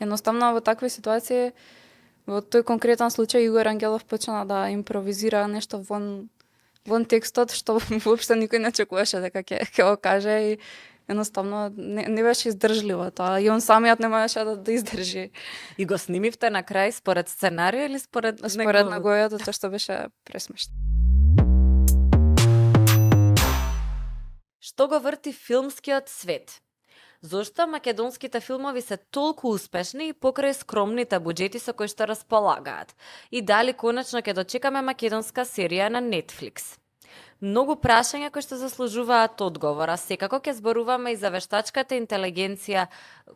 Едноставно во такви ситуации, во тој конкретен случај Игор Ангелов почна да импровизира нешто вон текстот што воопшто никој не очекуваше дека ќе го каже и едноставно не беше издржливо тоа и он самиот не можеше да издржи. И го снимивте на крај според сценарио или според неговото, тоа што беше пресмешно. Што го врти филмскиот свет? Зошто македонските филмови се толку успешни и покрај скромните буџети со кои што располагаат? И дали конечно ќе дочекаме македонска серија на Netflix? Многу прашања кои што заслужуваат одговор, а секако ќе зборуваме и за вештачката интелигенција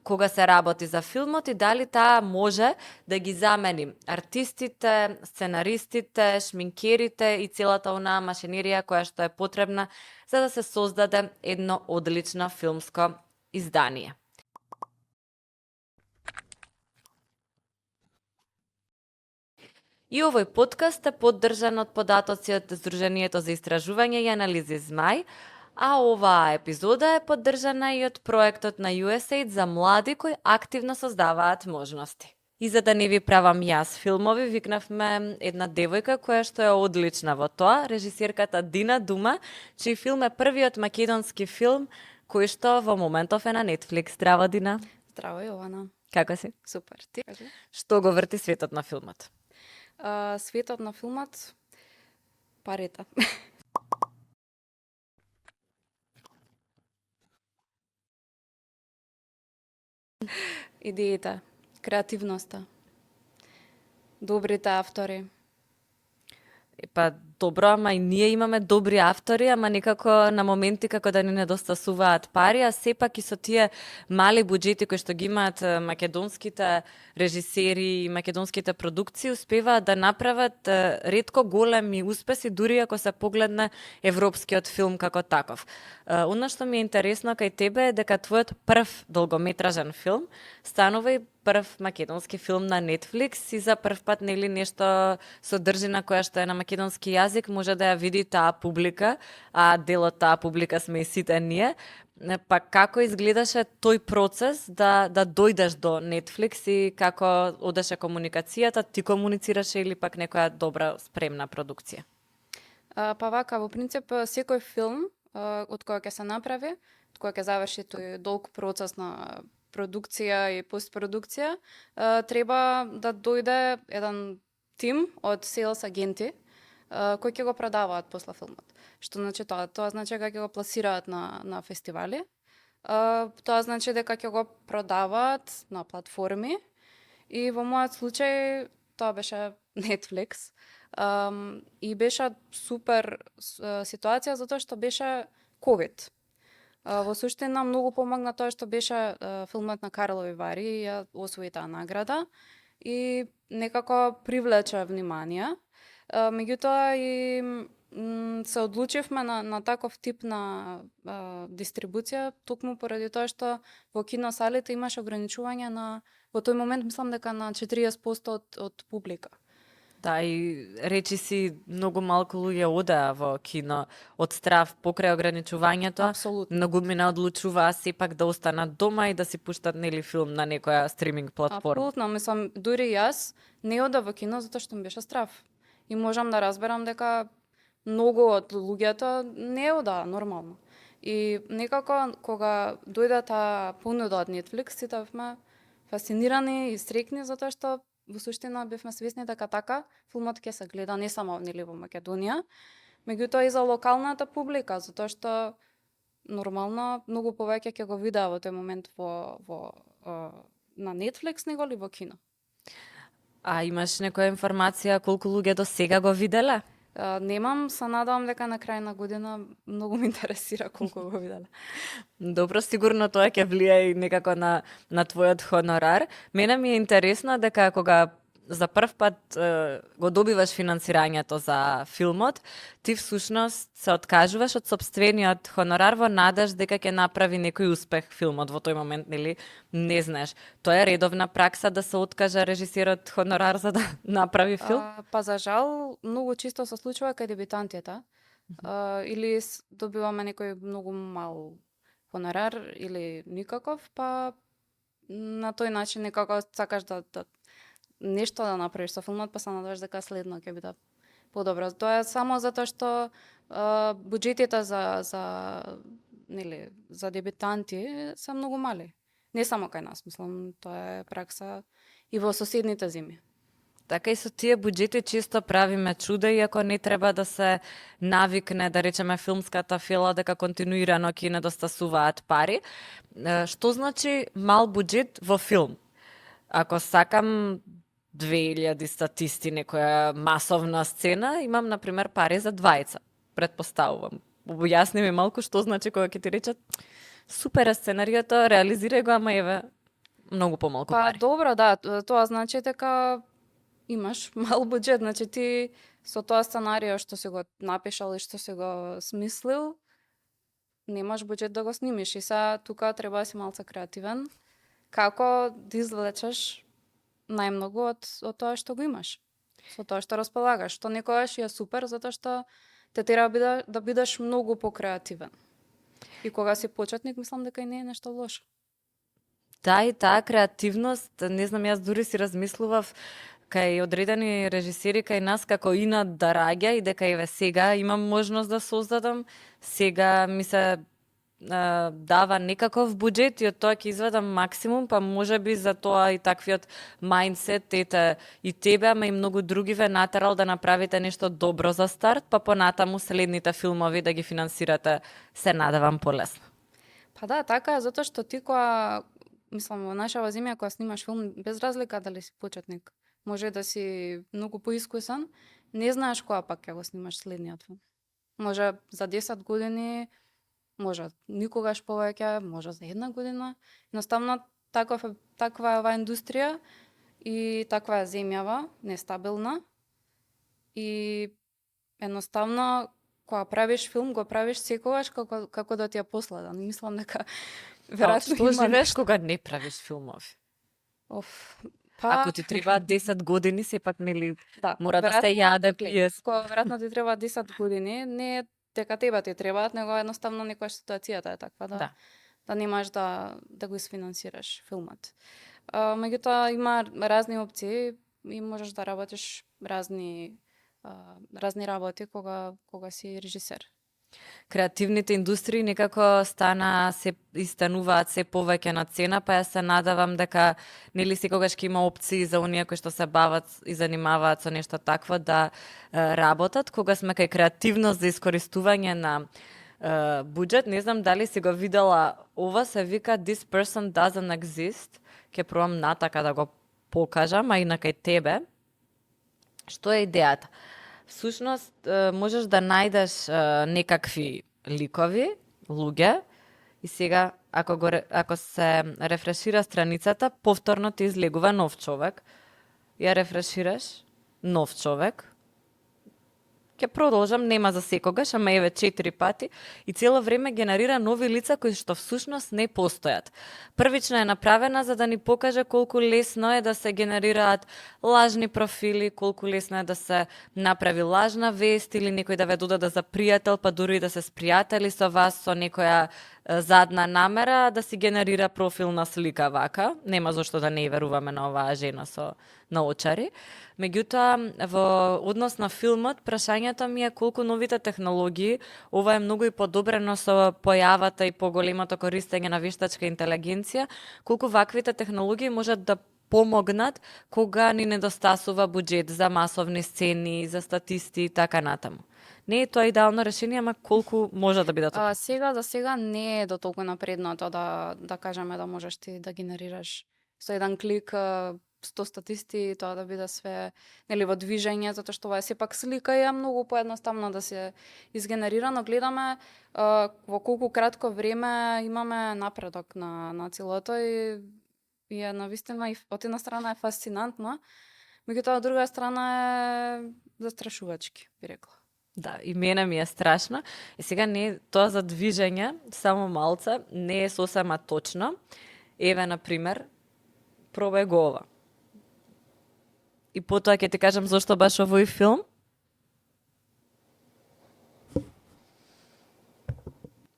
кога се работи за филмот и дали таа може да ги замени артистите, сценаристите, шминкерите и целата онаа машинерија која што е потребна за да се создаде едно одлично филмско издание. И овој подкаст е поддржан од податоци од Сдруженијето за истражување и анализи ЗМАј, а оваа епизода е поддржана и од проектот на USAID за млади кои активно создаваат можности. И за да не ви правам јас филмови, викнавме една девојка која што е одлична во тоа, режисерката Дина Дума, чиј филм е првиот македонски филм кој што во моментов е на Netflix. Здраво, Дина. Здраво, Јована. Како си? Супер. Ти кажи? Што го врти светот на филмот? Светот на филмот, парите. Идеите, креативноста, добрите автори. Па добро, ама и ние имаме добри автори, ама некако на моменти како да ни недостасуваат пари, а сепак и со тие мали буџети кои што ги имаат македонските режисери и македонските продукции успеваат да направат ретко големи успеси, дури ако се погледне европскиот филм како таков. Она што ми е интересно кај тебе е дека твојот прв долгометражен филм станува и прв македонски филм на Netflix и за прв пат нели нешто содржина која што е на македонски јазик може да ја види таа публика, а дел од таа публика сме и сите ние. Па како изгледаше тој процес да дојдеш до Netflix и како одеше комуникацијата, ти комуницираше или пак некоја добра спремна продукција? Па вака, во принцип, секој филм од кој ќе се направи, од кој ќе заврши тој долг процес на продукција и постпродукција, треба да дојде еден тим од селс агенти кои ќе го продаваат после филмот. Што значи тоа? Тоа значи дека ќе го пласираат на фестивали. Тоа значи дека ќе го продаваат на платформи и во мојот случај тоа беше Netflix. И беше супер ситуација затоа што беше COVID. Во суштина многу помогна тоа што беше филмот на Карлови Вари и ја освои таа награда и некако привлече внимание. Меѓутоа и се одлучивме на таков тип на дистрибуција токму поради тоа што во киносалите имаше ограничување во тој момент мислам дека на 40% од публика. Да, и речи си многу малку луѓе одеа во кино од страв покрај ограничувањето. Апсолутно. Многу не одлучуваа сепак да останат дома и да си пуштат нели филм на некоја стриминг платформа. Апсолутно, мислам дури јас не одев во кино затоа што ми беше страв. И можам да разберам дека многу од луѓето не одаа нормално. И некако кога дојде таа понуда од Netflix, сите бевме фасцинирани и срекни затоа што во суштина бевме свесни дека така филмот ќе се гледа не само нели во Македонија, меѓутоа и за локалната публика, затоа што нормално многу повеќе ќе го видеа во тој момент на Netflix него ли во кино. А имаш некоја информација колку луѓе до сега го виделе? Немам, се надевам дека на крај на година многу ме интересира колку го виделе. Добро, сигурно тоа ќе влијае и некако на твојот хонорар. Мене ми е интересно дека кога за прв пат го добиваш финансирањето за филмот, ти всушност се откажуваш од сопствениот хонорар во надеж дека ќе направи некој успех филмот во тој момент, нели? Не знаеш. Тоа е редовна пракса да се откаже режисерот хонорар за да направи филм? Па за жал, многу чисто се случува кај дебитантите. Или добиваме некој многу мал хонорар или никаков, па на тој начин некако сакаш да нешто да направиш со филмот, па се надеваш дека следно ќе биде подобро. Тоа е само затоа што буџетите за дебютанти се многу мали. Не само кај нас, мислам, тоа е пракса и во соседните земји. Така и со тие буџети често правиме чуда, иако не треба да се навикне, да речеме, филмската фила дека континуирано ќе недостасуваат пари. Што значи мал буџет во филм? Ако сакам 2000 статисти, некоја масовна сцена, имам, например, пари за двајца, предпоставувам. Објасни ми малку што значи кога ќе ти речат супер е сценариото, реализирај го, ама еве многу помалку Па пари. добро, да, тоа значи дека имаш мал буџет, значи ти со тоа сценарио што си го напишал и што си го смислил, немаш буџет да го снимиш и сега тука треба да си малце креативен. Како да извлечеш најмногу од тоа што го имаш, со тоа што располагаш, што некогаш е супер затоа што те тера да бидеш многу покреативен. И кога си почетник, мислам дека и не е нешто лошо. Да, и таа креативност, не знам, јас дури си размислував кај одредени режисери кај нас како инат да раѓа и дека еве сега имам можност да создадам, сега ми се дава некаков буџет и од тоа ќе извадам максимум, па можеби за тоа и таквиот мајндсет ете и тебе, ама и многу други ве натерал да направите нешто добро за старт, па понатаму следните филмови да ги финансирате, се надевам полесно. Па да, така е, затоа што ти кога, мислам, во нашава земја, кога снимаш филм, без разлика дали си почетник, може да си многу поискусен, не знаеш кога пак ќе го снимаш следниот филм. Може за 10 години, може никогаш повеќе, може за 1 година. Едноставно, таква е оваа индустрија и таква е земјава, нестабилна. И едноставно, кога правиш филм, го правиш секогаш како да ти е последен. Мислам дека веројатно Што има живееш кога не правиш филмови? Оф, Ако ти требаат 10 години, сепак нели да, мора да се јаде, пие се. Кога веројатно ти треба 10 години, не е дека тебе ти требаат, него едноставно некоја ситуацијата е таква да немаш да го isfinansираш филмот. Меѓутоа има разни опции и можеш да работиш разни работи кога си режисер. Креативните индустрии некако стануваат се повеќе на цена, па ја се надавам дека нели секогаш ќе има опции за оние кои што се бават и занимаваат со нешто такво да работат. Кога сме кај креативност за искористување на буџет, не знам дали си го видела, ова се вика This person doesn't exist. Ќе пробам натака да го покажам, а и на кај тебе. Што е идејата? Всушност, можеш да најдеш некакви ликови, луѓе, и сега, ако се рефрешира страницата, повторно ти излегува нов човек. Ја рефрешираш, нов човек. Ќе продолжам, нема за секогаш, ама еве 4 пати и цело време генерира нови лица кои што всушност не постојат. Првично е направена за да ни покаже колку лесно е да се генерираат лажни профили, колку лесно е да се направи лажна вест или некој да ве додаде за пријател, па дури да се спријатели со вас со некоја задна намера да си генерира профилна слика вака. Нема зошто да не веруваме на оваа жена со наочари. Меѓутоа, во однос на филмот, прашањето ми е колку новите технологии, ова е многу и подобрено со појавата и поголемото користење на вештачка интелигенција, колку ваквите технологии можат да помогнат кога ни недостасува буџет за масовни сцени, за статисти и така натаму. Не е тоа идеално решение, ама колку може да биде тоа? За сега не е до толку напредното да кажеме да можеш ти да генерираш со еден клик 100 статисти, тоа да биде све нели во движење, затоа што ова е сепак слика и е многу поедноставно да се изгенерира, но гледаме во колку кратко време имаме напредок на целото и е навистина и од една страна е фасцинантно, меѓутоа од друга страна е застрашувачки, би рекла. Да, и мене ми е страшно. И сега не е тоа за движење, само малце, не е сосема точно. Еве, например, пробај го ова. И потоа ќе ти кажам зошто баш овој филм.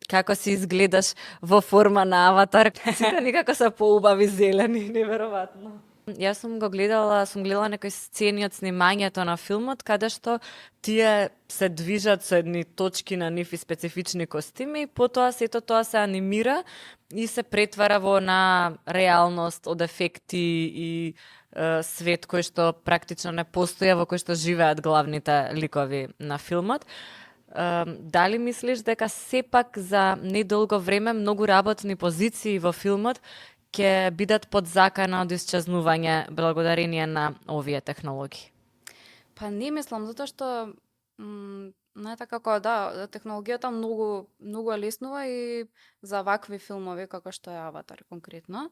Како си изгледаш во форма на аватар, сите некако се поубави зелени, неверојатно. Јас сум гледала некои сцени од снимањето на филмот, каде што тие се движат со едни точки на нив и специфични костими, и потоа сето тоа се анимира и се претвара во на реалност од ефекти и свет кој што практично не постоја, во кој што живеат главните ликови на филмот. Дали мислиш дека сепак за недолго време многу работни позиции во филмот ќе бидат под закана од исчезнување благодарение на овие технологии? Па не мислам, затоа што знаете како да, технологијата многу е леснува и за вакви филмови како што е Аватар конкретно.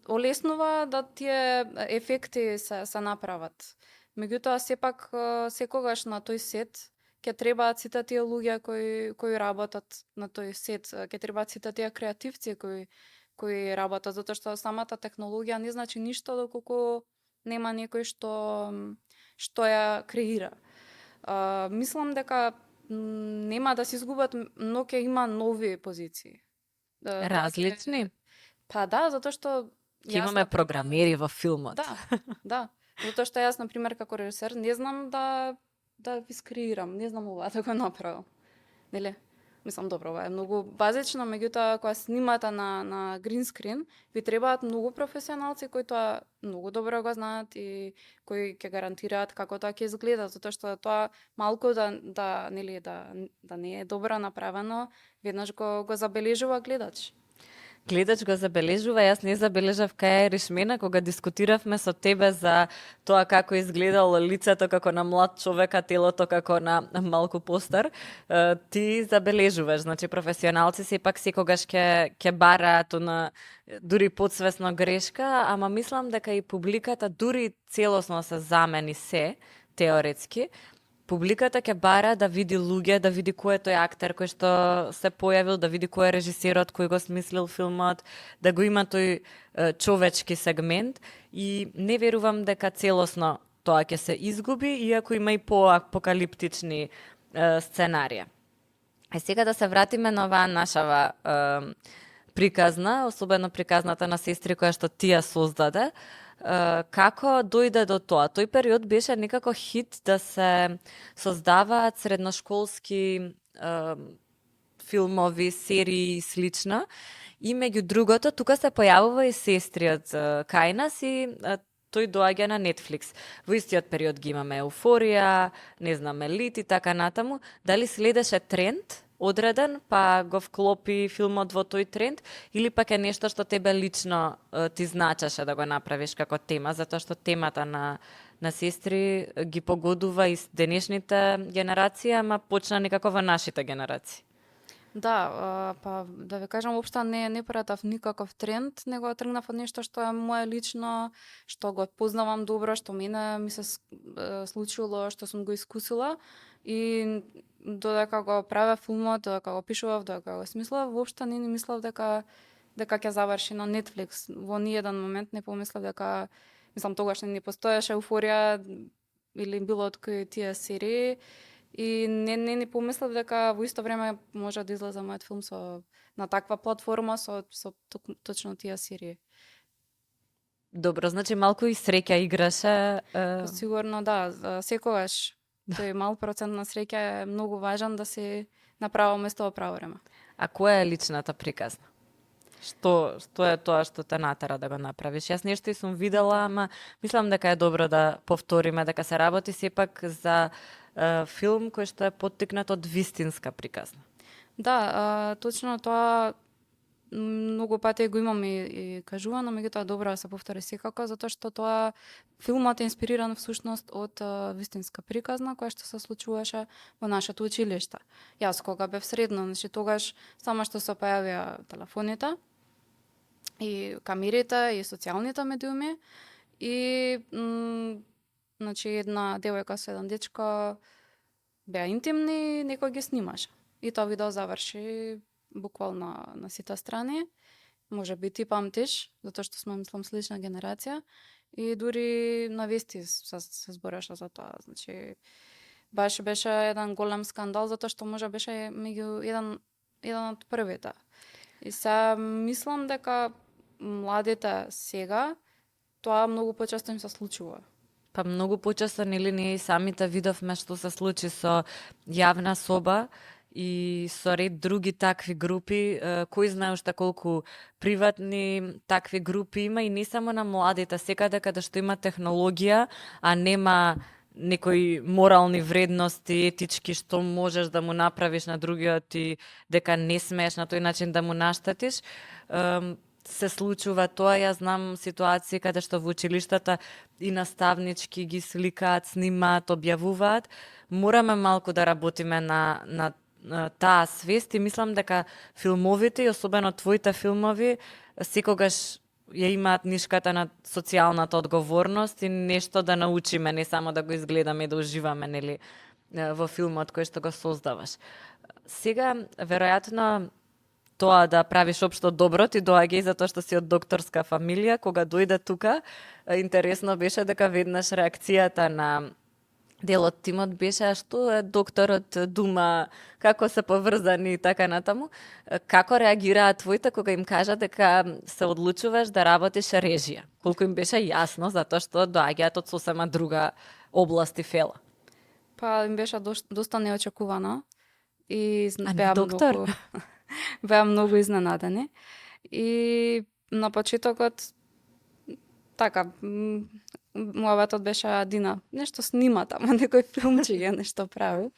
Олеснува да тие ефекти се направат. Меѓутоа сепак секогаш на тој сет ќе требаат сите тие луѓе кои работат на тој сет, ќе требаат сите тие креативци кои работат, затоа што самата технологија не значи ништо доколку нема некој што ја креира. Мислам дека нема да се изгубат, но ќе има нови позиции. Различни? Па да, затоа што Ќе имаме програмери во филмот. Да. Затоа што јас, например, како режисер, не знам да ви скреирам, не знам ова да го направам. Нели? Мислам, добро, ова е многу базично, меѓутоа кога снимате на грин скрин, ви требаат многу професионалци кои тоа многу добро го знаат и кои ќе гарантираат како тоа ќе изгледа, затоа што тоа малку да не е добро направено, веднаш го забележува гледач. Гледач го забележува, јас не забележав кај е Ришмена кога дискутиравме со тебе за тоа како изгледало лицето како на млад човек, а телото како на малку постар. Ти забележуваш, значи професионалци сепак секогаш ќе бараат на дури подсвесно грешка, ама мислам дека и публиката дури целосно се замени се теоретски. Публиката ќе бара да види луѓе, да види кој е тој актер кој што се појавил, да види кој е режисерот кој го смислил филмот, да го има тој човечки сегмент и не верувам дека целосно тоа ќе се изгуби, иако има и поапокалиптични сценарија. Сега да се вратиме на оваа нашава приказна, особено приказната на сестри која што ти ја создаде. Како дојде до тоа? Тој период беше некако хит да се создаваат средношколски филмови, серии и слично. И меѓу другото, тука се појавува и сестри од кај нас и тој доаѓа на Netflix. Во истиот период ги имаме Еуфорија, не знам, Елит и така натаму. Дали следеше тренд одреден, па го вклопи филмот во тој тренд, или пак е нешто што тебе лично ти значеше да го направиш како тема, затоа што темата на сестри ги погодува и денешните генерации, ама почна некако во нашите генерации. Да, па да ви кажам, општа не пратав никаков тренд, него тргнав од нешто што е мое лично, што го познавам добро, што мене ми се случило, што сум го искусила и додека го правев филмот, додека го пишував, додека го смислав, воопшто не мислев дека ќе заврши на Netflix. Во ниеден момент не помислев дека, мислам, тогаш не постоеше Еуфорија или било од кои тие серии. И не помислев дека во исто време може да излезе мојот филм на таква платформа со точно тие серии. Добро, значи малку и среќа играше. Сигурно да, секогаш тој мал процент на среќа е многу важен да се направи место во право време. А која е личната приказна? Што е тоа што те натера да го направиш? Јас нешто и сум видела, ама мислам дека е добро да повториме, дека се работи сепак за филм кој што е поттикнат од вистинска приказна. Да, точно тоа многу пати го имам и кажувано, меѓутоа добро да се повтори секако, затоа што тоа филмот е инспириран всушност од вистинска приказна која што се случуваше во нашето училиште. Јас кога бев средно, значи тогаш само што се појавија телефоните и камерите и социјалните медиуми и значи една девојка со еден дечко беа интимни, некој ги снимаше. И тоа видео заврши буквално на сите страни. Може би ти памтиш, затоа што сме, мислам, слична генерација. И дури на вести се збореше за тоа. Значи, Баш беше еден голем скандал затоа што може беше меѓу еден од првите. И се мислам дека младите сега тоа многу почесто им се случува. Па многу почесто, нели, ние и самите видовме што се случи со јавна соба и со ред други такви групи, кој знае уште колку приватни такви групи има и не само на младите, секаде каде што има технологија, а нема некои морални вредности, етички, што можеш да му направиш на другиот и дека не смееш на тој начин да му наштетиш, се случува тоа. Јас знам ситуации каде што во училиштата и наставнички ги сликаат, снимаат, објавуваат. Мораме малку да работиме на таа свест и мислам дека филмовите и особено твоите филмови секогаш ја имаат нишката на социјалната одговорност и нешто да научиме, не само да го изгледаме и да уживаме, нели, во филмот кој што го создаваш. Сега, веројатно, тоа да правиш општо добро ти доаѓа и затоа што си од докторска фамилија. Кога дојде тука, интересно беше дека веднаш реакцијата на дел од тимот беше што е докторот дума, како се поврзани и така натаму. Како реагираат твоите кога им кажа дека се одлучуваш да работиш режија? Колку им беше јасно затоа што доаѓаат од сосема друга област и фела? Па им беше доста неочекувано и беа доктор? многу беа многу изненадени. И на почетокот така муабетот беше Дина, нешто снима таму, некој филмчиње нешто прави.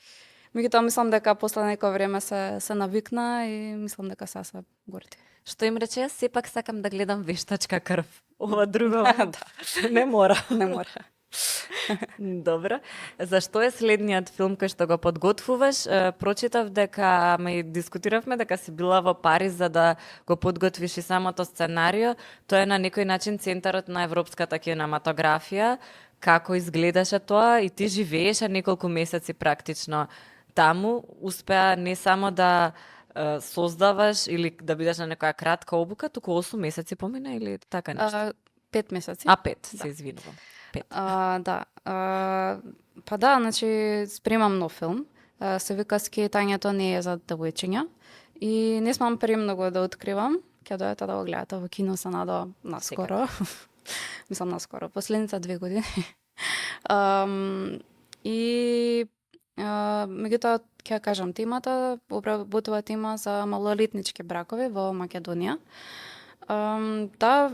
Меѓутоа мислам дека после некој време се навикна и мислам дека се горди. Што им рече, јас сепак сакам да гледам вештачка крв. Ова друго Да. не мора. Не мора. Добро. Зашто е следниот филм кој што го подготвуваш? Прочитав дека, ме дискутиравме дека си била во Париз за да го подготвиш и самото сценарио. Тоа е на некој начин центарот на европската кинематографија. Како изгледаше тоа и ти живееше неколку месеци практично таму. Успеа не само да создаваш или да бидеш на некоја кратка обука, туку 8 месеци помина или така нешто? 5 месеци. 5, Да. се извинувам. 5. Да. Па да, значи спремам нов филм. Се вика Скејтањето не е за девојчиња. И не смам премногу да откривам. Ќе дојдете да го гледате во кино, се надевам наскоро. Мислам наскоро, последните 2 години. И меѓутоа ќе кажам темата, обработува тема за малолетнички бракови во Македонија. Да,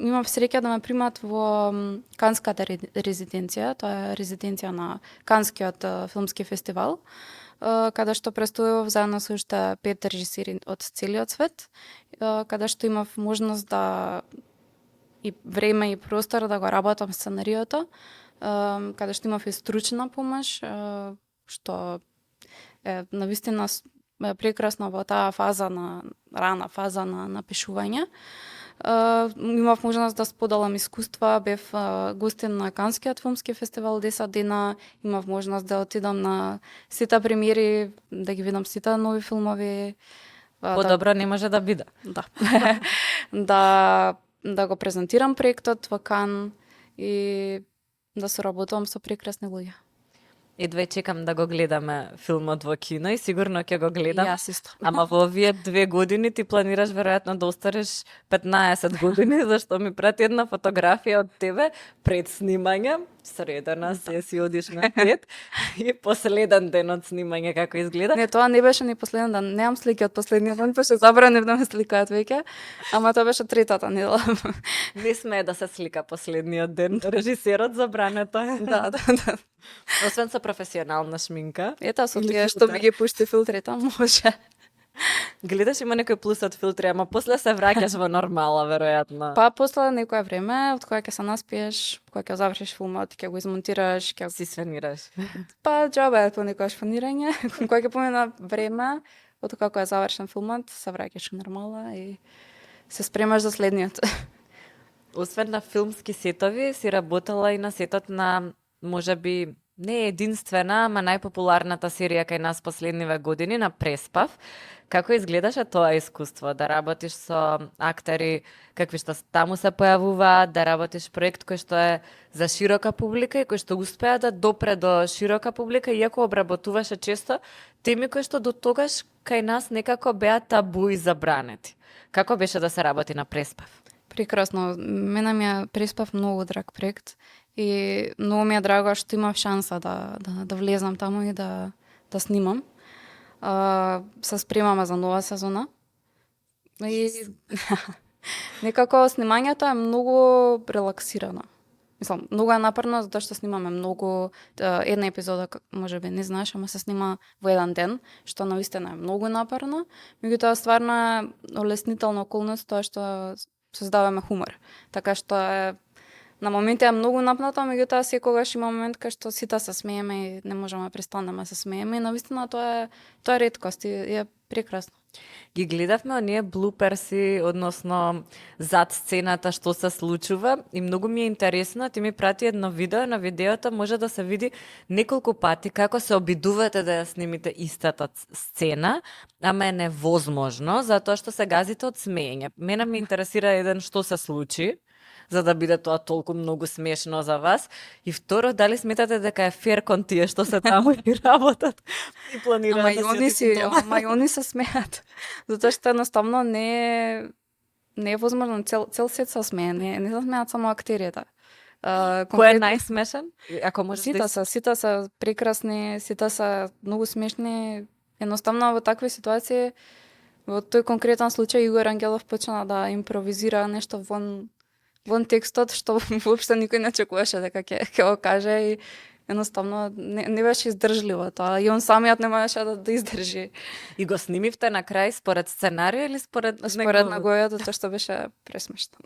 имав среќа да ме примат во Канската резиденција, тоа е резиденција на Канскиот филмски фестивал, каде што престојував заедно со уште 5 режисери од целиот свет, каде што имав можност да и време и простор да го работам сценариото, каде што имав и стручна помош, што е навистина прекрасно во таа фаза рана фаза на напишување. Имав можност да споделам искуства, бев гостин на Канскиот филмски фестивал 10 дена, имав можност да отидам на сите премиери, да ги видам сите нови филмови. Подобро не може да биде. Да. Да го презентирам проектот во Кан и да соработувам со прекрасни луѓе. Едве чекам да го гледаме филмот во кино и сигурно ќе го гледам. Јас исто. Ама во овие 2 години ти планираш веројатно да остариш 15 години, зашто ми прати една фотографија од тебе пред снимање, средена сесија одиш на пред и последен ден од снимање како изгледа. Не, тоа не беше ни последен ден. Немам слики од последниот ден, пошто забранив да ме сликаат веќе, ама тоа беше третата недела. Не смее да се слика последниот ден. Режисерот забране тоа. Да. Освен со професионална шминка. Ета со Или тие што филтер. ми ги пушти филтрите, може. Гледаш има некој плюс од филтри, ама после се враќаш во нормала, веројатно. Па после некое време, од кога ќе се наспиеш, кога ќе завршиш филмот, ќе го измонтираш, ќе Си сфенираш. па џабе е понекогаш фанирање, кога ќе помина време, од кога е завршен филмот, се враќаш нормала и се спремаш за следниот. Освен на филмски сетови, си работела и на сетот на можеби не е единствена, ама најпопуларната серија кај нас последниве години на Преспав. Како изгледаше тоа искуство, да работиш со актери какви што таму се појавуваат, да работиш проект кој што е за широка публика и кој што успеа да допре до широка публика, иако обработуваше често теми кои што до тогаш кај нас некако беа табу и забранети. Како беше да се работи на Преспав? Прекрасно. Мене ми е Преспав многу драг проект и многу ми е драго што имав шанса да влезам таму и да снимам. Се спремаме за нова сезона. И некако снимањето е многу релаксирано. Мислам, многу е напорно затоа што снимаме многу, една епизода можеби не знаеш, ама се снима во еден ден, што навистина е многу напорно. Меѓутоа стварно е олеснителна околност тоа што создаваме хумор. Така што е на моменти е многу напнато, меѓутоа секогаш има момент кај што сите се смееме и не можеме да престанеме да се смееме и навистина тоа е реткост и е прекрасно. Ги гледавме оние блуперси, односно зад сцената што се случува и многу ми е интересно, ти ми прати едно видео, на видеото може да се види неколку пати како се обидувате да ја снимите истата сцена, ама е невозможно, затоа што се газите од смеење. Мене ме интересира еден што се случи, за да биде тоа толку многу смешно за вас. И второ, дали сметате дека е фер кон тие што се таму и работат и планираат Ама да се и они се смеат. Затоа што едноставно не е возможно, цел сет се смее, не се смеат само актерите. Кој е најсмешен? Ако можеш да Сите се прекрасни, сите се многу смешни. Едноставно во такви ситуации, во тој конкретен случај Игор Ангелов почна да импровизира нешто вон текстот што воопшто никој не очекуваше дека ќе го каже и едноставно не беше издржливо тоа и он самиот не можеше да издржи. И го снимивте на крај според сценарио или според неговиот, тоа што беше пресмешно.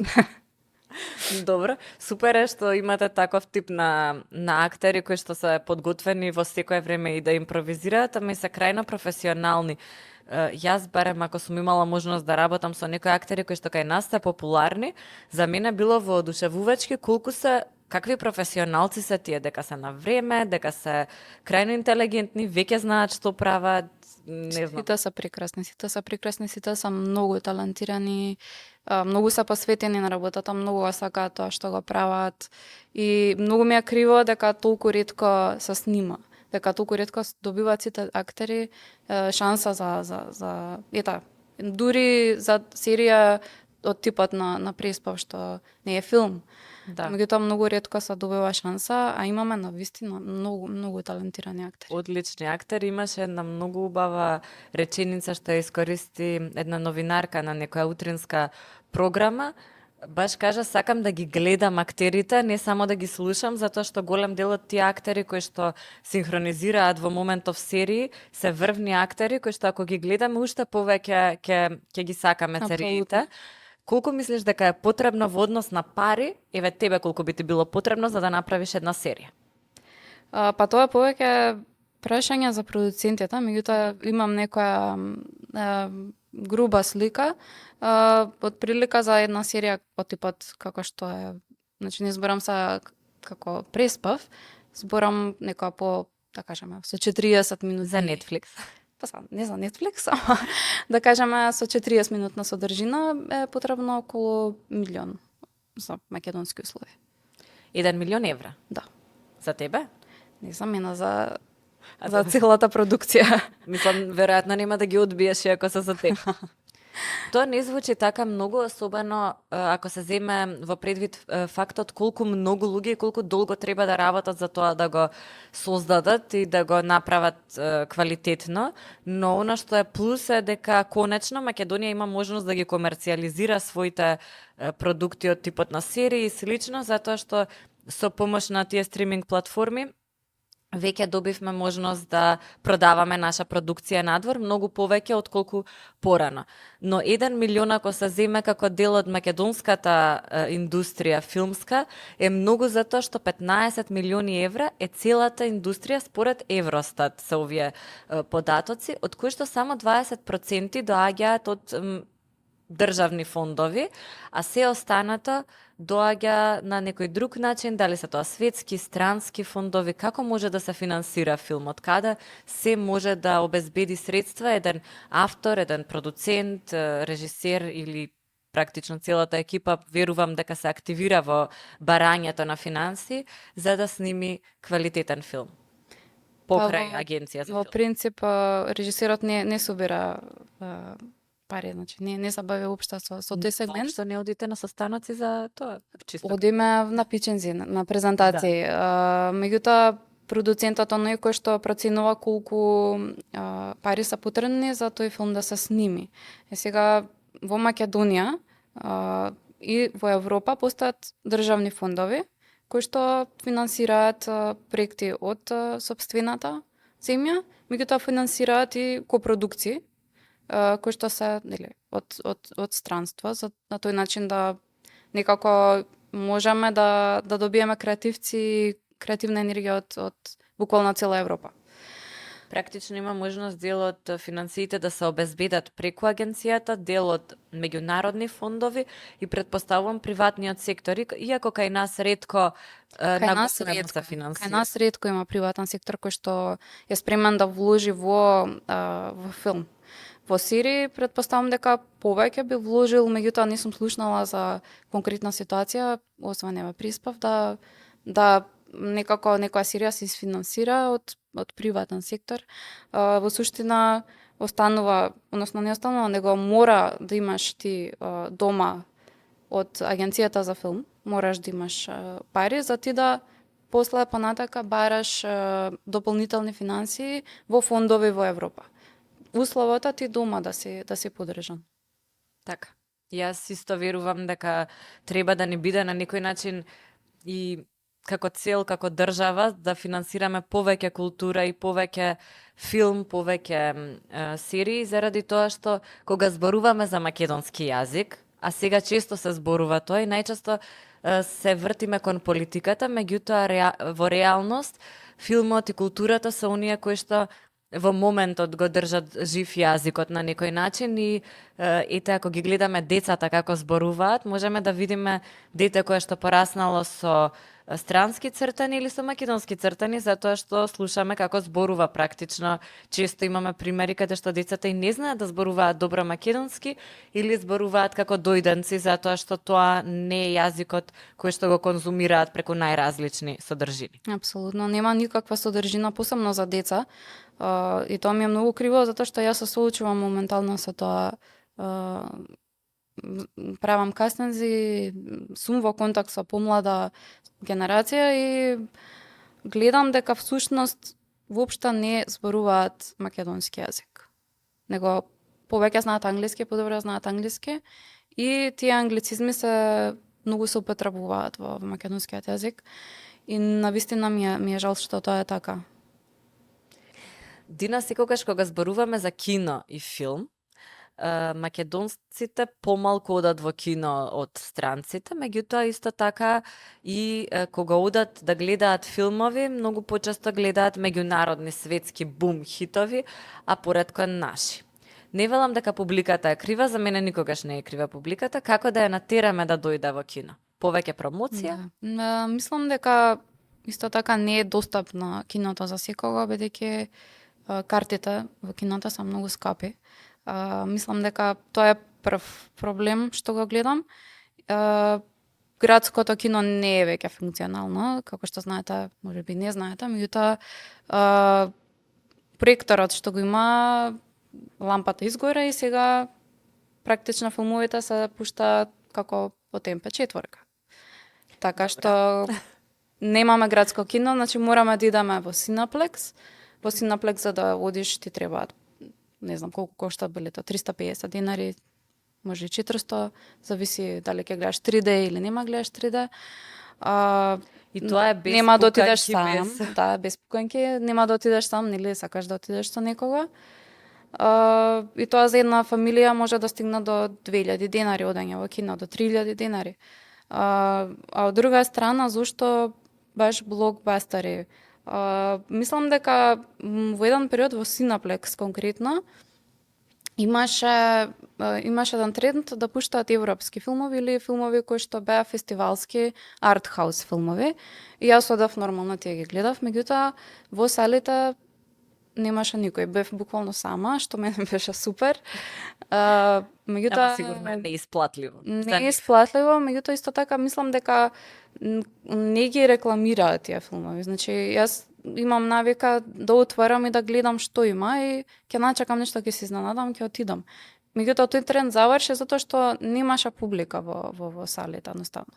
Добро, супер е што имате таков тип на актери кои што се подготвени во секое време и да импровизираат, ама и се крајно професионални. Јас барем ако сум имала можност да работам со некои актери кои што кај нас се популарни, за мене било воодушевувачки какви професионалци се тие, дека се на време, дека се крајно интелигентни, веќе знаат што прават, не знам. Сите се прекрасни, сите се многу талентирани, многу се посветени на работата, многу го сакаат тоа што го прават и многу ми е криво дека толку ретко се снима, дека толку ретко добиваат сите актери шанса за дури за серија од типот на Преспав што не е филм. Да. Меѓутоа многу ретко се добива шанса, а имаме навистина многу талентирани актери. Одлични актери. Имаше една многу убава реченица што ја искористи една новинарка на некоја утринска програма. Баш кажа, сакам да ги гледам актерите, не само да ги слушам, затоа што голем дел од тие актери кои што синхронизираат во моментов серии се врвни актери кои што ако ги гледаме уште повеќе ќе ги сакаме сериите. Колку мислиш дека е потребно во однос на пари, еве тебе колку би ти било потребно за да направиш една серија? Па тоа повеќе прашање за продуцентите, меѓутоа имам некоја груба слика, од прилика за една серија од типот како што е, значи не зборам са како Преспав, зборам некоја по, да кажеме, со 40 минути. За Netflix. Не за Netflix, ама да кажеме со 40 минутна содржина е потребно околу 1 милион за македонски услови. 1 милион евра? Да. За тебе? Не за мене, за целата продукција. Мислам, веројатно нема да ги одбиеш ако се за теб. Тоа не звучи така многу, особено ако се земе во предвид фактот колку многу луѓе и колку долго треба да работат за тоа да го создадат и да го направат квалитетно, но она што е плюс е дека конечно Македонија има можност да ги комерцијализира своите продукти од типот на серии и слично, затоа што со помош на тие стриминг платформи веќе добивме можност да продаваме наша продукција надвор многу повеќе отколку порано. Но 1 милион ако се земе како дел од македонската индустрија филмска е многу затоа што 15 милиони евра е целата индустрија според Евростат се овие податоци, од кои што само 20% доаѓаат од државни фондови, а се останато доаѓа на некој друг начин, дали се тоа светски, странски фондови, како може да се финансира филмот, каде се може да обезбеди средства еден автор, еден продуцент, режисер или практично целата екипа, верувам дека се активира во барањето на финанси за да сними квалитетен филм покрај агенција за Во филм. принцип, режисерот не собира пари, значи не се бави уопште со тој сегмент. Што не одите на состаноци за тоа? Чисто Одиме на пичензи, на презентации. Меѓутоа, продуцентот оној кој што проценува колку пари се потребни за тој филм да се сними. Сега во Македонија и во Европа постојат државни фондови кои што финансираат проекти од сопствената земја, меѓутоа финансираат и копродукции кои што се од странство, за на тој начин да некако можеме да добиеме креативци, креативна енергија од буквално цела Европа. Практично има можност дел од финансиите да се обезбедат преку агенцијата, дел од меѓународни фондови и предпоставувам приватниот сектор, иако кај нас ретко се финансира. Кај нас ретко има приватен сектор кој што е спремен да вложи во филм. Во серии предпоставам дека повеќе би вложил, меѓутоа не сум слушнала за конкретна ситуација, освен ева приспав да некако некоја серија се isfinansira од приватен сектор. Во суштина останува, односно не останува, него мора да имаш ти дома од агенцијата за филм, мораш да имаш пари за ти да после понатака бараш дополнителни финансии во фондови во Европа. Условото ти дома да си подржан. Така. Јас исто верувам дека треба да ни биде на некој начин и како цел, како држава, да финансираме повеќе култура и повеќе филм, повеќе серии, заради тоа што кога зборуваме за македонски јазик, а сега често се зборува тоа и најчесто се вртиме кон политиката, меѓутоа во реалност филмот и културата се оние кои што во моментот го држат жив јазикот на некој начин и ете ако ги гледаме децата како зборуваат, можеме да видиме дете кое што пораснало со странски цртани или со македонски цртани, затоа што слушаме како зборува практично. Често имаме примери каде што децата и не знаат да зборуваат добро македонски или зборуваат како дојденци, затоа што тоа не е јазикот кој што го конзумираат преку најразлични содржини. Апсолутно, нема никаква содржина, посебно за деца. И тоа ми е многу криво, затоа што јас се соочувам моментално со тоа. Правам кастинзи, сум во контакт со помлада генерација и гледам дека всушност воопшто не зборуваат македонски јазик. Него повеќе знаат англиски, подобро знаат англиски и тие англицизми многу се употребуваат во македонскиот јазик и навистина ми е жал што тоа е така. Дина, секогаш кога зборуваме за кино и филм, македонците помалку одат во кино од странците, меѓутоа исто така и кога одат да гледаат филмови, многу почесто гледаат меѓународни светски бум хитови, а поретко наши. Не велам дека публиката е крива, за мене никогаш не е крива публиката, како да ја натераме да дојде во кино? Повеќе промоција? Да. Мислам дека исто така не е достапна киното за секого, бидејќи картите во киното се многу скапи. Мислам дека тоа е прв проблем што го гледам. Градското кино не е веќе функционално, како што знаете, можеби не знаете, меѓутоа проекторот што го има, лампата изгора и сега практично филмовите се пуштаат како по ТМП4. Така што немаме градско кино, значи мораме да идеме во Синаплекс. Во Синаплекс за да одиш ти требаат, не знам колку кошта билето, 350 динари, може и 400, зависи дали ќе гледаш 3D или нема гледаш 3D. И тоа е без нема да отидеш пуканки, сам, да, без пуканки, нема да отидеш сам, нели сакаш да отидеш со некого. И тоа за една фамилија може да стигне до 2000 денари одење во кино, до 3000 денари. А од друга страна, зошто баш блокбастери? Мислам дека во еден период во Синаплекс конкретно имаше еден тренд да пуштаат европски филмови или филмови кои што беа фестивалски артхаус филмови. И јас одев нормално тие ги гледав, меѓутоа во салите немаше никој. Бев буквално сама, што мене беше супер. Меѓутоа Ама сигурно е неисплатливо. не е исплатливо, меѓутоа исто така мислам дека не ги рекламираат тие филмови. Значи, јас имам навика да отварам и да гледам што има и ќе начекам нешто, ќе се изненадам, ќе отидам. Меѓутоа тој тренд заврши затоа што немаше публика во салите, едноставно.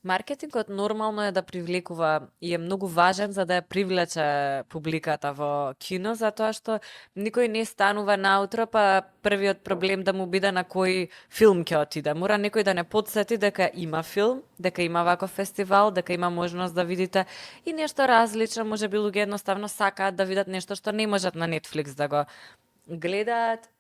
Маркетингот нормално е да привлекува и е многу важен за да ја привлече публиката во кино, затоа што никој не станува наутро, па првиот проблем да му биде на кој филм ќе отиде. Мора некој да не подсети дека има филм, дека има ваков фестивал, дека има можност да видите и нешто различно, може би луѓе едноставно сакаат да видат нешто што не можат на Netflix да го гледаат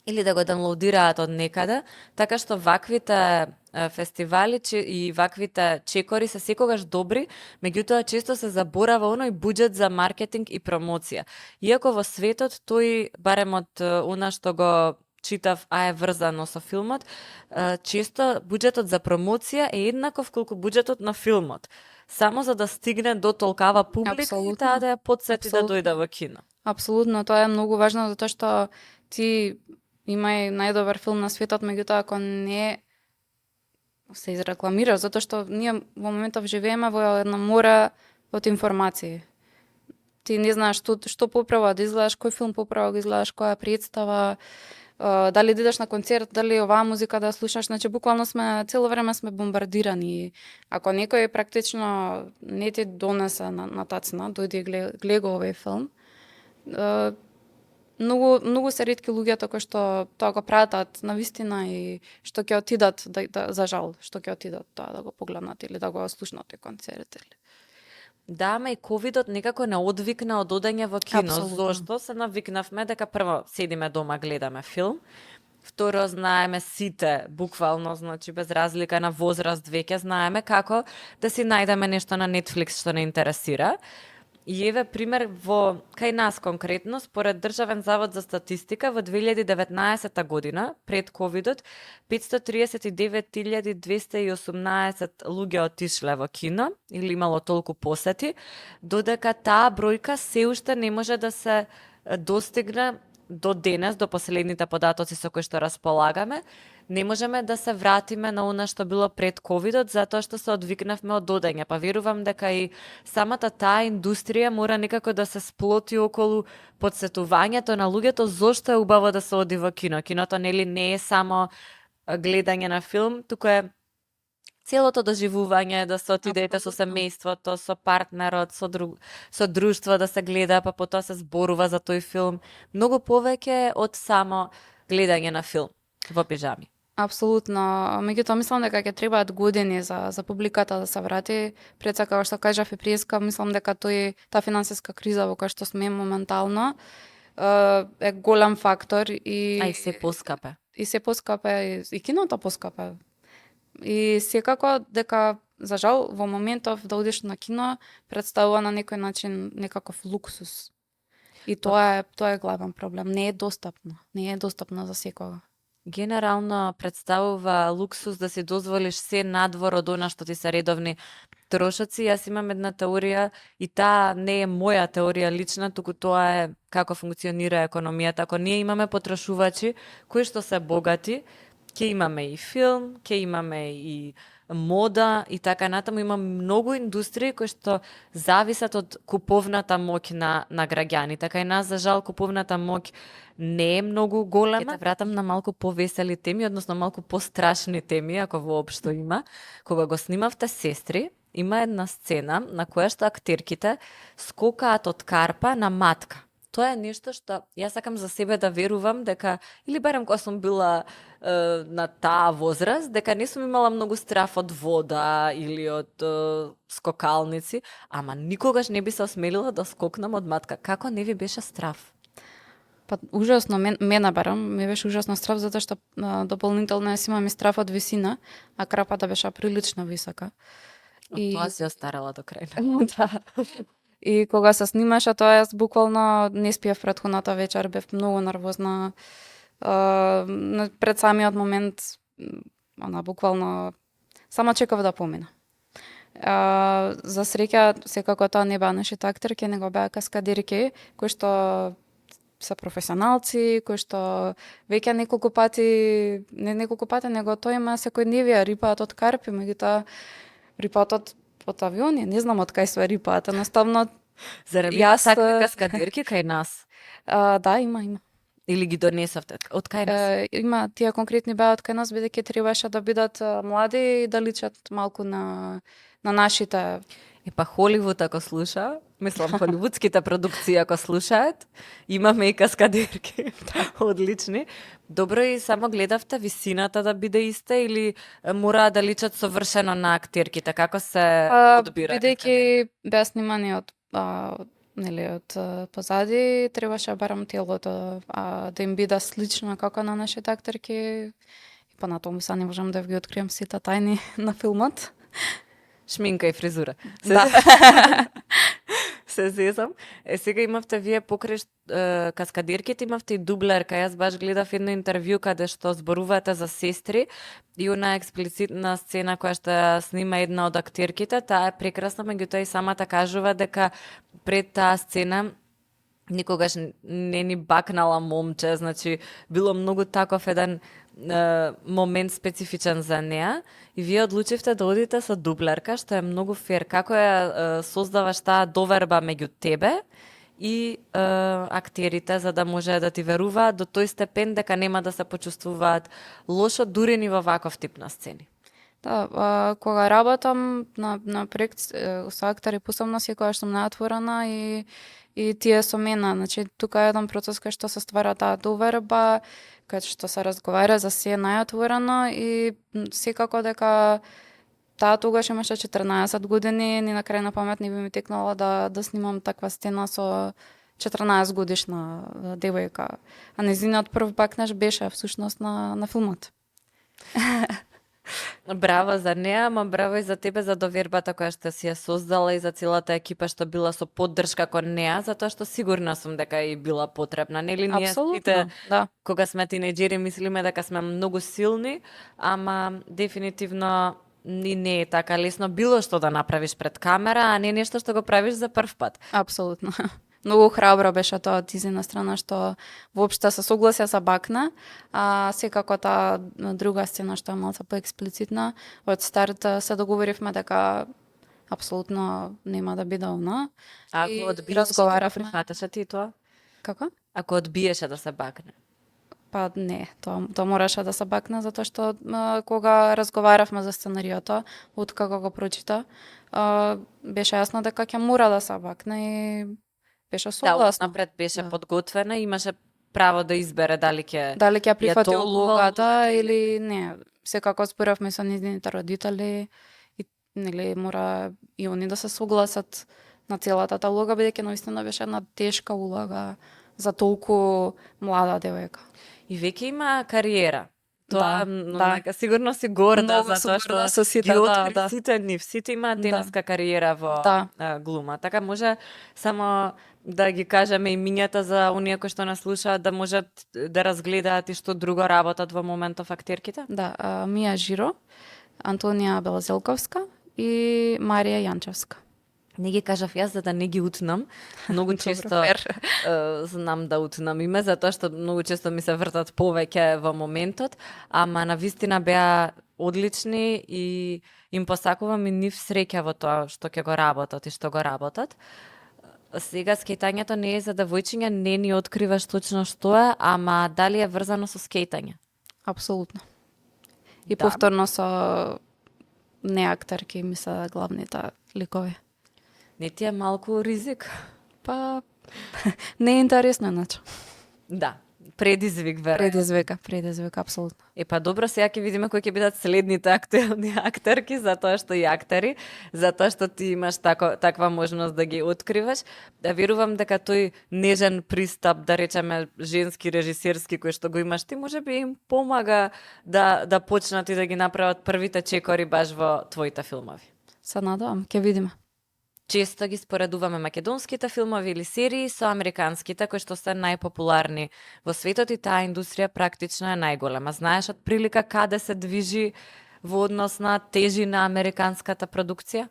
или да го даунлоудираат од некаде, така што ваквите фестивали и ваквите чекори се секогаш добри, меѓутоа често се заборава оној буџет за маркетинг и промоција. Иако во светот тој, барем од она што го читав, а е врзано со филмот, често буџетот за промоција е еднаков колку буџетот на филмот. Само за да стигне до толкава публика и таа да ја подсети да дојде во кино. Апсолутно, тоа е многу важно затоа што ти има и најдобар филм на светот, меѓутоа ако не се изрекламира, затоа што ние во моментов живееме во една море од информации. Ти не знаеш што поправо да изгледаш, кој филм поправо да изгледаш, која представа, дали да идеш на концерт, дали оваа музика да слушаш, значи буквално цело време сме бомбардирани. Ако некој практично не ти донесе на тацна, дојди и гледа овој филм, многу се ретки луѓето кои што тоа го пратат на вистина и што ќе отидат за жал, што ќе отидат тоа да го погледнат или да го слушнат тој концерт или. Да, ама и ковидот некако не одвикна од одење во кино. Апсолутно. Зошто? Се навикнавме дека прво седиме дома, гледаме филм. Второ, знаеме сите, буквално, значи без разлика на возраст веќе знаеме како да си најдеме нешто на Netflix што не интересира. И еве пример кај нас конкретно, според Државен завод за статистика во 2019 година, пред ковидот, 539.218 луѓе отишле во кино или имало толку посети, додека таа бројка се уште не може да се достигне до денес, до последните податоци со кои што располагаме, не можеме да се вратиме на она што било пред ковидот, затоа што се одвикнавме од одење. Па верувам дека и самата таа индустрија мора некако да се сплоти околу подсетувањето на луѓето зошто е убаво да се оди во кино. Киното нели не е само гледање на филм, туку е целото доживување, да се отидете со семејството, со партнерот, со друштво да се гледа, па потоа се зборува за тој филм. Многу повеќе од само гледање на филм во пижами. Апсолутно. Меѓутоа мислам дека ќе требаат години за публиката да се врати. Пред се како што кажав и преска, мислам дека таа финансиска криза во која што сме моментално е голем фактор и се поскапе. И се поскапе и киното поскапе. И секако дека за жал во моментов да одиш на кино представува на некој начин некаков луксус. И тоа е главен проблем. Не е достапно за секого. Генерално представува луксус да си дозволиш се надвор од она што ти се редовни трошоци. Јас имам една теорија и таа не е моја теорија лична, туку тоа е како функционира економијата. Ако ние имаме потрошувачи кои што се богати, ќе имаме и филм, ќе имаме и мода и така натаму. Има многу индустрии кои што зависат од куповната моќ на граѓаните. Кај нас, за жал, куповната моќ не е многу голема. Ќе те вратам на малку повесели теми, односно малку пострашни теми, ако воопшто има. Кога го снимавте Сестри, има една сцена на која што актерките скокаат од карпа на матка. Тоа е нешто што јас сакам за себе да верувам дека, или барем кога сум била на таа возраст, дека не сум имала многу страф од вода или од скокалници, ама никогаш не би се осмелила да скокнам од матка. Како не ви беше страф? Па ужасно, мене барам, ми беше ужасно страф, затоа што дополнително јас имам и страф од висина, а крапата беше прилично висока. Тоа си остарала до крај. Да. И кога се снимаше тоа, јас буквално не спиев претходната вечер, бев многу нервозна. Пред самиот момент, буквално, само чекав да помина. За среќа, секако тоа не беа нашите актерки, него беа каскадерки, кои што се професионалци, кои што веќе неколку пати, не неколку пати, него тоа има секојдневија, рипаат од карпи, меѓутоа рипаат од авиони, не знам од кај све рипаат, едноставно. Зарем има такви каскадерки кај нас? Да, има. Или ги донесовте? Од кај нас? Има, тие конкретни беа од кај нас, бидејќи требаше да бидат млади и да личат малку на нашите. Епа Холивуд ако слуша, мислам холивудските продукции ако слушаат, имаме и каскадерки. Одлични. Добро, и само гледавте висината да биде иста или мора да личат совршено на актерките? Како се одбира? Бидејќи беа снимани од позади, требаше барам телото да им биде слично како на нашите актерки. И понатаму са не можам да ви откриам сите тајни на филмот. Шминка и фризура. Да. Се зезам. Сега имавте вие покрај каскадерките, имавте и дублерка. Јас баш гледав едно интервју каде што зборувате за сестри и она експлицитна сцена која што ја снима една од актерките, таа е прекрасна, меѓутоа и самата кажува дека пред таа сцена никогаш не ни бакнала момче, значи било многу таков еден момент специфичен за неа и вие одлучивте да одите со дублерка, што е многу фер. Како ја создаваш таа доверба меѓу тебе и актерите, за да може да ти веруваат до тој степен дека нема да се почувствуваат лошо дури ни во ваков тип на сцени? Да, кога работам на проект со актери, посебно секогаш сум наотворена и тие со мене. Значи, тука е еден процес кој што се ствара таа доверба, кај што се разговара за се најотворено и секако дека таа тогаш имаше 14 години, ни на крај на памет не би ми текнала да снимам таква сцена со 14 годишна девојка. А незиниот прв бакнеш беше всушност на филмот. Браво за неа, ама браво и за тебе за довербата која што си ја создала и за целата екипа што била со поддршка кон неа, затоа што сигурна сум дека и била потребна. Нели ние сите, да. Кога сме тинеџери, мислиме дека сме многу силни, ама дефинитивно и не е така лесно било што да направиш пред камера, а не нешто што го правиш за прв пат. Апсолутно. Многу храбро беше тоа од тизина страна што воопшто се согласија за бакна, а секако таа друга сцена што е малку поексплицитна, од старт се договоривме дека апсолутно нема да биде она. Ако одбиеше, разговаравме. прифаташе ти тоа? Како? Ако одбиеше да се бакне? Па не, тоа мораше да се бакне, затоа што кога разговаравме за сценариото, откако го прочита, беше јасно дека ќе мора да се бакне и беше согласна. Да, напред беше подготвена, имаше право да избере дали ќе прифати толкува улогата или не. Секако зборавме со низините родители и нели мора и они да се согласат на целата таа улога, бидејќи наистина беше една тешка улога за толку млада девојка. И веќе има кариера. Тоа, да. Сигурно си горда Многу за тоа што со сите, ги откри да. сите нив. Сите имаат денеска кариера во глума. Така може само да ги кажеме имињата за оние кои што нас слушаат, да можат да разгледаат и што друго работат во моментов актерките? Да, Мија Жиро, Антонија Белозелковска и Марија Јанчевска. Не ги кажав јас за да не ги утнам. Многу често знам да утнам име, затоа што многу често ми се вртат повеќе во моментот, ама навистина беа одлични и им посакувам и нив среќа во тоа што ќе го работат и што го работат. Сега скејтањето не е за девојчиња, не ни откриваш точно што е, ама дали е врзано со скејтање? Апсолутно. И повторно со неактерки ми се главните ликови. Не ти е малку ризик? Па не е интересно иначе. Да, предизвик веројатно. Предизвик, апсолутно. Па добро, сега ќе видиме кои ќе бидат следните актуелни актерки, затоа што и актери, затоа што ти имаш таква можност да ги откриваш. Да верувам дека тој нежен пристап, да речеме женски режисерски кој што го имаш ти, можеби им помага да почнат и да ги направат првите чекори баш во твоите филмови. Се надевам, ќе видиме. често ги споредуваме македонските филмови или серии со американските, кои што се најпопуларни во светот и таа индустрија практично е најголема. Знаеш од прилика каде се движи во однос на тежина американската продукција?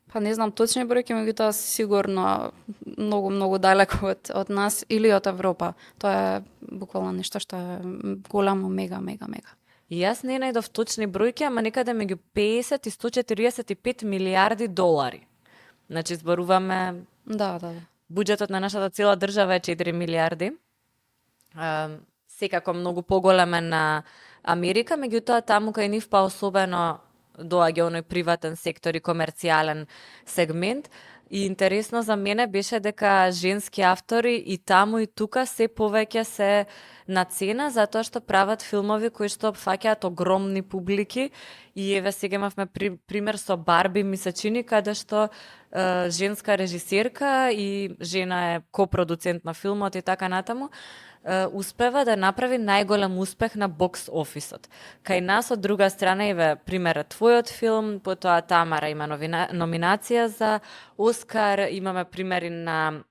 Па не знам точни бројки, меѓутоа сигурно многу далеко од нас или од Европа. Тоа е буквално нешто што е голямо, мега. И јас не најдов точни бројки, ама некаде меѓу 50 и 145 милиарди долари. Значи, зборуваме, Да. буџетот на нашата цела држава е 4 милиарди. Секако многу поголем е на Америка, меѓутоа таму кај нив па особено доаѓа оној приватен сектор и комерцијален сегмент. И интересно за мене беше дека женски автори и таму и тука се повеќе се на цена затоа што прават филмови кои што опфаќаат огромни публики и еве сега имавме пример со Барби, ми се чини, каде што женска режисерка и жена е копродуцент на филмот и така натаму, успева да направи најголем успех на бокс офисот. Кај нас од друга страна еве пример твојот филм, потоа Тамара има номинација за Оскар, имаме примери на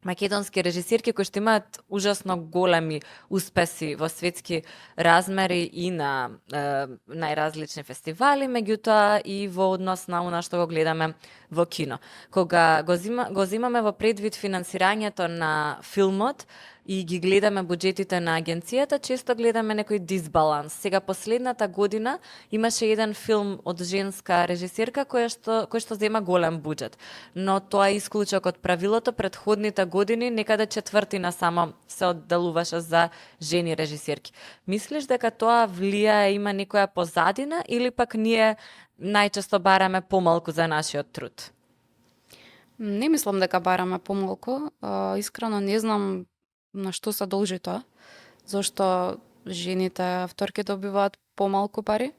македонски режисерки кои што имаат ужасно големи успеси во светски размери и на најразлични фестивали, меѓутоа и во однос на она што го гледаме во кино. Кога го земаме во предвид финансирањето на филмот и ги гледаме буџетите на агенцијата, често гледаме некој дисбаланс. Сега последната година имаше еден филм од женска режисерка кој што зема голем буџет, но тоа е исклучок од правилото. Претходните години некаде четвртина само се одделуваше за жени режисерки. Мислиш дека тоа влијае, има некоја позадина или пак ние најчесто бараме помалку за нашиот труд? Не мислам дека бараме помалку. Искрено не знам на што се должи тоа, зашто жените авторки добиваат помалку пари.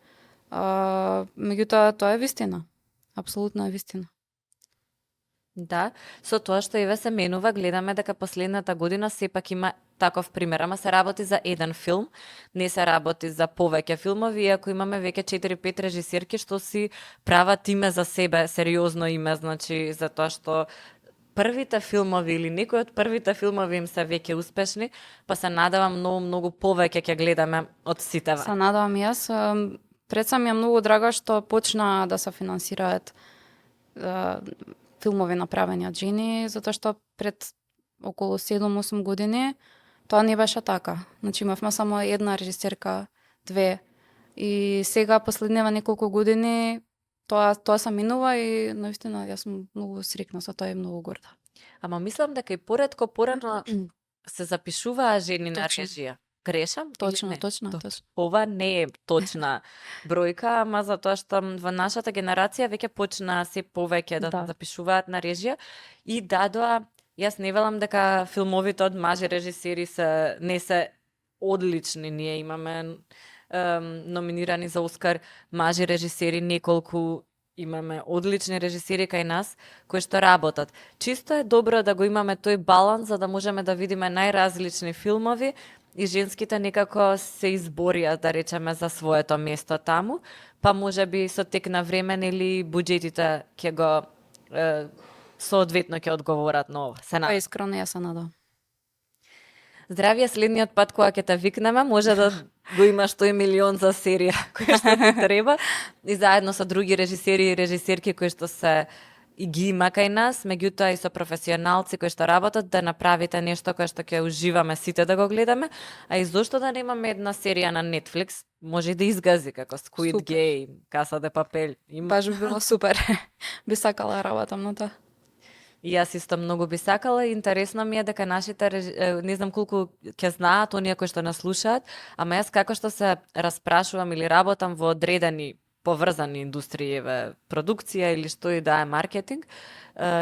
Меѓутоа тоа е вистина. Апсолутно е вистина. Да, со тоа што еве се менува, гледаме дека последната година сепак има таков пример, ама се работи за еден филм, не се работи за повеќе филмови, иако имаме веќе 4-5 режисерки што си прават име за себе, сериозно име, значи затоа што првите филмови или некои од првите филмови им се веќе успешни, па се надевам многу повеќе ќе гледаме од сите. Се надевам и јас. Предса ми е многу драго што почна да се финансираат филмови направени од жени, затоа што пред околу 7-8 години тоа не беше така. Значи имавме само една режисерка, две. И сега последниве неколку години тоа се минува и наистина јас сум многу срекна со тоа и многу горда. Ама мислам дека и поретко порано се запишуваа жени на режија. Грешам? Точно. Ова не е точна бројка, ама затоа што во нашата генерација веќе почна се повеќе да запишуваат на режија и дадоа, јас не велам дека филмовите од мажи режисери не се одлични. Ние имаме номинирани за Оскар мажи режисери неколку, имаме одлични режисери кај нас кои што работат. Чисто е добро да го имаме тој баланс за да можеме да видиме најразлични филмови и женските некако се изборија, да речеме, за своето место таму, па можеби со тек на време или буџетите ќе го соодветно ќе одговорат на ова. Па искрено јас се надам. Здравје, следниот пат кога ќе те викнеме, може да го имаш тој милион за серија која што ти треба и заедно со други режисери и режисерки кои што се и ги има кај нас, меѓутоа и со професионалци кои што работат, да направите нешто кое што ќе уживаме сите да го гледаме, а и зошто да немаме една серија на Netflix, може да изгази како Squid Game, Casa de Papel. Баш би било супер. Би сакала работам на тоа. И јас исто многу би сакала и интересно ми е дека нашите, не знам колку ќе знаат оние кои што нас слушаат, ама јас како што се распрашувам или работам во одредени поврзани индустрии, продукција или што и да е маркетинг,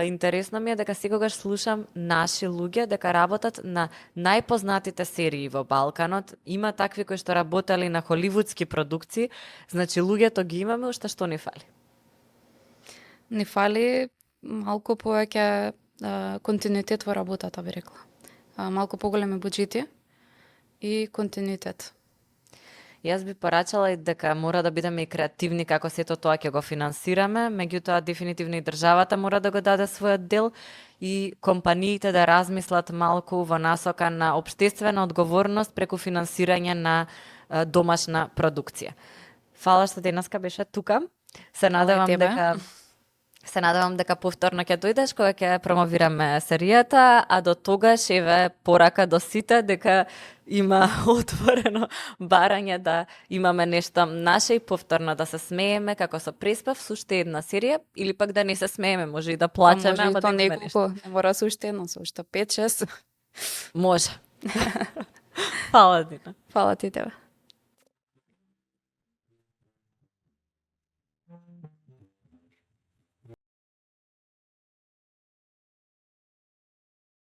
интересно ми е дека секогаш слушам наши луѓе дека работат на најпознатите серии во Балканот. Има такви кои што работеле на холивудски продукции, значи луѓето ги имаме, уште што ни фали? Ни фали малку повеќе континуитет во работата, би рекла. Малку поголеми буџети и континуитет. Јас би порачала и дека мора да бидеме и креативни како сето тоа ќе го финансираме, меѓутоа дефинитивно и државата мора да го даде својот дел и компаниите да размислат малку во насока на општествена одговорност преку финансирање на домашна продукција. Фала што денеска беше тука. Се надевам дека повторно ќе дојдеш кога ќе промовираме серијата, а до тогаш еве порака до сите дека има отворено барање да имаме нешто наше и повторно да се смееме како со преспав со уште една серија или пак да не се смееме, може и да плачеме, Може ама и да то имаме нешто. неколку, не мора со уште едно, со уште 5-6. Може. Фала Дина. Фала ти тебе.